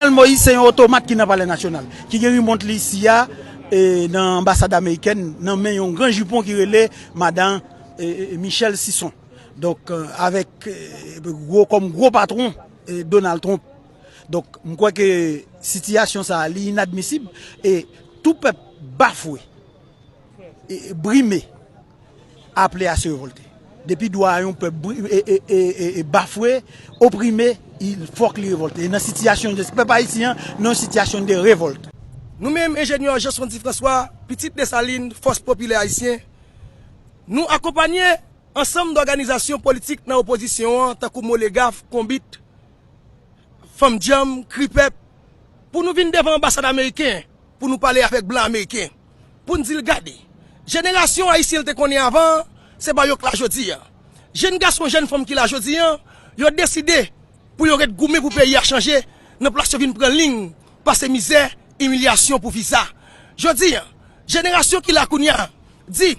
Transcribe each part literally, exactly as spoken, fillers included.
Jovenel Moïse se yon otomat ki nan Palè Nasyonal, ki gen rimont li isi a, e, nan anbasad amerikèn, nan men yon gran jipon ki rele madan, e, e, Michèle Sison. Donk, e, avèk, e, gwo, kòm gwo patwon, e, Donald Trump. Donk, m kwè ke sitiyasyon sa a, li inadmisib, e tou pèp bafwe, e, brime, aple a se revòlte. Depi dwa a yon pèp bri- e, e, e, e, e bafwe, oprime, il fòk li revòlte. E nan sitiyasyon, pèp ayisyen an, nan yon sitiyasyon de revòlt. Nou menm, enjenyè Jean Sondy François, pitit Desalin, Fòs Popilè Ayisyen, nou akonpanye ansanm dòganizasyon politik nan opozisyon an, tankou Molegaf, Konbit, Fanm Djanm, Kri Pèp, pou nou vin devan anbasad ameriken, pou nou pale avèk blan ameriken, pou n di l gade, jenerasyon ayisyen l te konnen avan, se pa yo k la jodi a. Jèn gason, jèn fanm ki la jodi a, yo deside pou yo ret goumen pou peyi a chanje, nan plas yo vin pran liy, pase mizè, imilyasyon pou viza. Jodi a, jenerasyon ki la kounye a, di,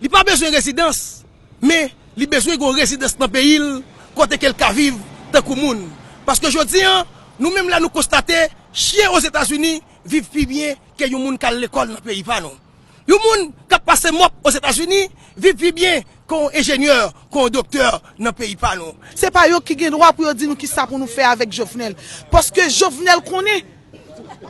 li pa bezwen rezidans, men li bezwen gen yon rezidans nan peyi l, kote ke l ka viv tankou moun. Paske jodi a, nou menm la nou konstate, chen Ozetazini viv pi byen ke yon moun k al lekòl nan peyi pa nou. Yon moun k ap pase mòp Ozetazini viv pi byen ke yon enjenyè, ke yon doktè nan peyi pa nou. Se pa yo ki gen dwa pou yo di nou kisa pou nou fè avèk Jovenel. Paske Jovenel konnen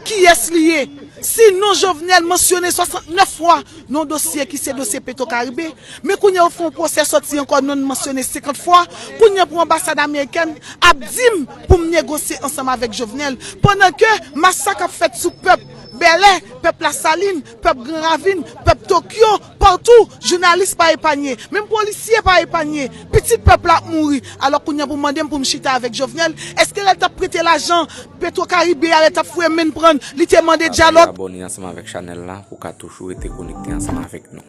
kiyès li ye. Si non Jovenel mansyone swasantnèf fwa nan dosye ki se dosye Petro Caribe, men kounye a yo fè yon pwosè sòti ankò non l mansyone senkant fwa, kounye a pou anbasad amerikèn ap di m pou m negosye ansanm avèk Jovenel, pandan ke masak ap fèt sou pèp Bèlè, pèp Lasalin, pèp Gran Ravin, pèp Tokyo, patou, jounalis pa epanye, menm polisye pa epanye, pitit pèp la ap mouri. Alò kounye a pou mande m pou m chita avèk Jovenel, èske lè l t ap prete lajan Petro Caribe a, lè l t ap foure men n pran l, li te mande dyalòg? Abòne ansanm avèk chanèl la pou w ka toujou rete konekte ansanm avèk nou.